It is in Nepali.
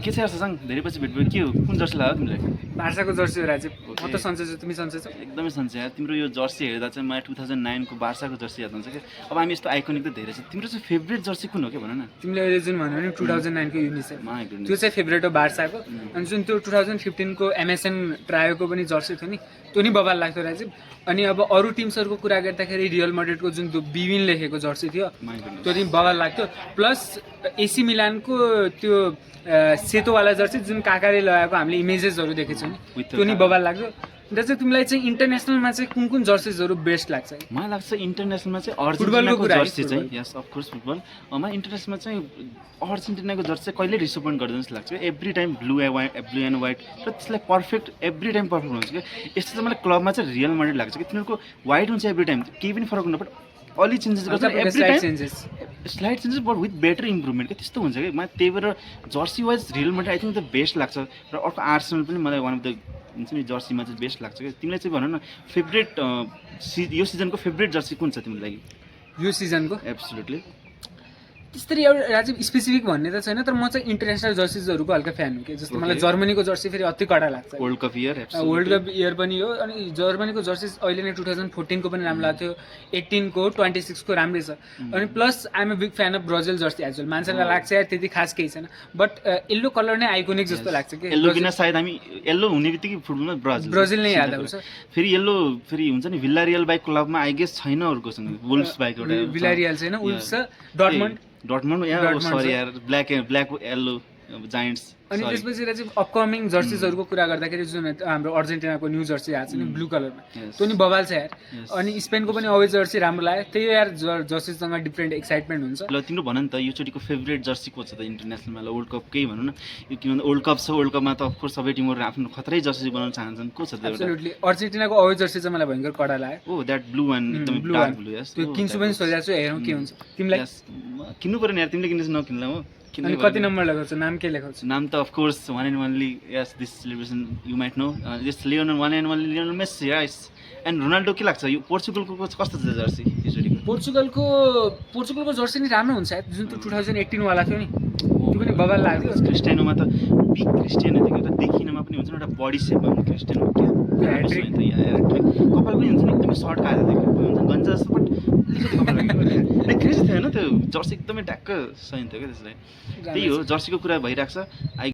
के छ यार ससँग धेरै पछि भेट भयो के हो कुन जर्सी लाग्यो तिमीलाई बार्साको जर्सी हो राजीव म त सन्चै छु तिमी सन्चै छौ एकदमै सन्चै यार तिम्रो यो जर्सी हेर्दा चाहिँ मलाई 2009 को बार्साको जर्सी याद आउँछ के अब हामी यस्तो आइकोनिक त धेरै छ तिम्रो चाहिँ फेभरेट जर्सी कुन हो के भन न तिमीले अहिले जुन भन्यो नि 2009 को युनिसेफ माय गुडनेस त्यो चाहिँ फेभरेट हो बार्साको अनि जुन त्यो 2015 को एमएसएन ट्रायोको पनि जर्सी थियो नि त्यो नि बवाल लाग्थ्यो राजीव अनि अब अरू टिम्सहरूको कुरा गर्दाखेरि रियल मड्रिडको जुन त्यो बिविन लेखेको जर्सी थियो माय गुडनेस त्यो नि बवाल लाग्थ्यो प्लस एसी मिलानको त्यो सेतोवाला जर्सी जुन काकाले लगाएको हामीले इमेजेसहरू देखेछौँ नि त्यो नि बवाल लाग्थ्यो र चाहिँ तिमीलाई चाहिँ इन्टरनेसनलमा चाहिँ कुन कुन जर्सीजहरू बेस्ट लाग्छ मलाई लाग्छ इन्टरनेसनलमा चाहिँ फुटबलको अर्जेन्टिनाको कुरा जर्सी चाहिँ यस अफ कोर्स फुटबल मलाई इन्टरनेसनलमा चाहिँ अर्जेन्टिनाको जर्सी चाहिँ कहिले डिसपोइन्ट गर्दैन जस्तो लाग्छ every time blue and white र त्यसलाई पर्फेक्ट एभ्री टाइम पर्फेक्ट हुन्छ कि यस्तो चाहिँ मलाई क्लबमा चाहिँ रियल मड्रिड लाग्छ कि तिनीहरूको व्हाइट हुन्छ एभ्री टाइम केही पनि फरक हुँदैन बट अलि चेन्जेस गर्छ every time slide changes but with better improvement क्या त्यस्तो हुन्छ कि मलाई त्यही भएर Jersey wise real Madrid I think the best लाग्छ र अर्को आर्सेनल पनि मलाई वान अफ द हुन्छ नि जर्सीमा चाहिँ बेस्ट लाग्छ क्या तिमीलाई चाहिँ भन न फेभरेट यो सिजनको फेभरेट जर्सी कुन छ तिम्रो लागि यो सिजनको एब्सोल्युटली त्यस्तरी एउटा राजीव स्पेसिफिक भन्ने त छैन तर म चाहिँ इन्टरनेसनल जर्सीजहरूको हल्का फ्यान हो कि जस्तो मलाई जर्मनीको जर्सी फेरि अति कडा लाग्छ world cup year world cup year पनि हो अनि जर्मनीको जर्सी अहिले नै 2014 को पनि राम्रो लाग्थ्यो 18 को 26 को राम्रै छ अनि plus I am a big fan of Brazil jersey as well मान्छेलाई लाग्छ यार त्यति खास केही छैन बट येल्लो कलर नै आइकोनिक जस्तो लाग्छ कि येल्लो किन सायद हामी येल्लो हुने बित्तिकै फुटबलमा ब्राजिल नै याद आउँछ फेरि येल्लो फेरि हुन्छ नि विल्लारियल बाइक क्लबमा आई गेस छैन अरूकोसँग वुल्फ्स बाइक एउटा विलारियल छैन वुल्फ्स छ डर्टमन्ड यार सरी यार ब्ल्याक येल्लो जायन्ट्स अनि त्यसपछि चाहिँ अपकमिङ जर्सीजहरूको कुरा गर्दाखेरि जुन हाम्रो अर्जेन्टिनाको न्यू जर्सी आएको छ नि ब्लू कलरमा त्यो नि बवाल छ यार अनि स्पेनको पनि अवे जर्सी राम्रो लाग्यो त्यही यार जर्सीसँग डिफ्रेन्ट एक्साइटमेन्ट हुन्छ ल तिम्रो भन नि त योचोटिको फेभरेट जर्सी को छ त इन्टरनेसनलमा ल वर्ल्ड कप केही भनौँ न यो किनभने वर्ल्ड कप छ वर्ल्ड कपमा त अफकोर्स सबै टिमहरू आफ्नो खतरै जर्सी बनाउन चाहन्छन् को छ त एब्सोल्युटली अर्जेन्टिनाको अवे जर्सी चाहिँ मलाई भयङ्कर कडा लाग्यो ओ द्याट ब्लू एन्ड एकदम डार्क ब्लू यस त्यो किन्छु पनि सोचेको छु हेरौँ के हुन्छ तिमीलाई किन्नु पर्यो नि यार तिमीले किनेछ नकिन्ला हो अनि कति नम्बर लगाउँछ नाम के लेखाउँछ नाम त of course one and only yes this celebration you might know this Lionel one and only Lionel Messi yes and Ronaldo के लाग्छ यो पोर्चुगलको कस्तो छ जर्सी यसरीको पोर्चुगलको जर्सी नि राम्रो हुन्छ जुन त्यो 2018 वाला थियो नि त्यो पनि बवाल लाग्यो क्रिस्टियानोमा त बिग क्रिस्टियानो थियो एउटा देखिनमा पनि हुन्छ एउटा बडी सेपमा पनि क्रिस्टियानो क्या कपाल पनि हुन्छ नि एकदमै सर्ट खाएर देख्यो हुन्छ गन्जा जस्तो बट अलिकति कपाल लाग्यो क्रिस थियो होइन त्यो जर्सी एकदमै ढ्याक्क सही थियो क्या त्यसलाई त्यही हो जर्सीको कुरा भइरहेको छ